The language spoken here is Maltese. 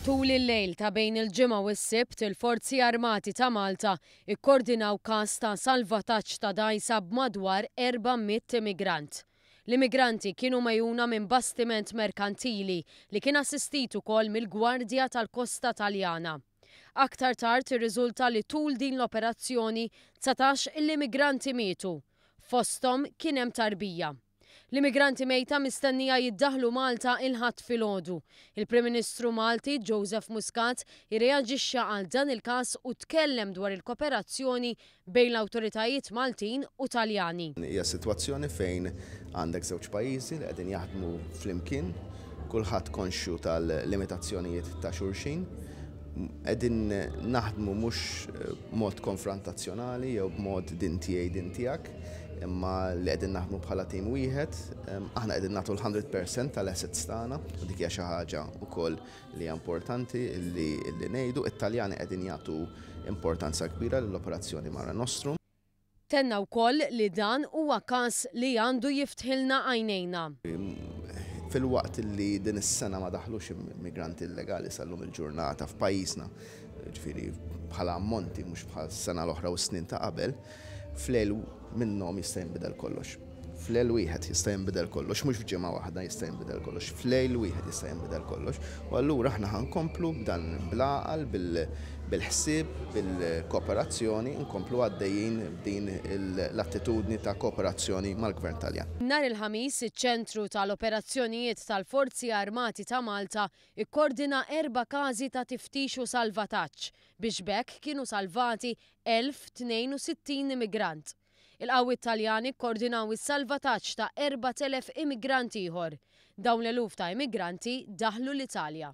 Tul il-lejl ta' bejn il-Ġimgħa u s-Sibt, il-Forzi Armati ta' Malta ikkordinaw każ ta' salvataġġ ta' dgħajsa b'madwar 400 immigrant. L-immigranti kienu megħjuna minn bastiment merkantili li kien assistit ukoll mill-Gwardja tal-Kosta Taljana. Aktar tard irriżulta li tul din l-operazzjoni 19 il-immigranti mietu. Fosthom kien hemm tarbija. L-immigranti mejta mistennija jiddaħħlu Malta il-Ħadd filgħodu. Il-Prim Ministru Malti Joseph Muscat irreaġixxa għal dan il-każ u tkellem dwar il-koperazzjoni bejn l-awtoritajiet Maltin u Taljani. Hija sitwazzjoni fejn għandek żewġ pajjiżi li qegħdin jaħdmu flimkien, kulħadd konxju tal-limitazzjonijiet ta' xulxin. Qegħdin naħdmu mhux b'mod konfrontazzjonali jew b'mod din tiegħi din tiegħek, imma li qegħdin naħdmu bħala tim wieħed. Aħna qegħdin nagħtu l-100% tal-assets tagħna u dik hija xi ħaġa wkoll li hija importanti li ngħidu. It-Taljani qegħdin jagħtu importanza kbira lill-operazzjoni Mare Nostrum. Tenna wkoll li dan huwa każ li għandu jiftħilna għajnejna. Filwaqt li din is-sena ma daħlux immigranti illegali sal-lum il-ġurnata f'pajjiżna, ġifieri bħala ammonti mhux bħal sena l-oħra u s-snin ta' qabel, f'lejl minnhom jista' jinbidel kollox. F'lejl wieħed jista' jinbidel kollox, mhux f'ġimgħa waħda jista' jinbidel kollox, f'lejl wieħed jista' jinbidel kollox. U allura aħna ħa nkomplu b'dan bl-għaqal, bil-ħsieb, bil-kooperazzjoni, nkomplu għaddejjin b'din l-attitudni ta' kooperazzjoni mal-Gvern Taljan. Nhar il-Ħamis, iċ-Ċentru tal-Operazzjonijiet tal-Forzi Armati ta' Malta kkordina erba' każi ta' tiftix u salvataġġ biex b'hekk kienu salvati 1,062 immigrant. Il-qawwiet Taljani kkordinaw is-salvataġġ ta' 4,000 immigrant ieħor. Dawn l-eluf ta' immigranti daħlu l-Italja.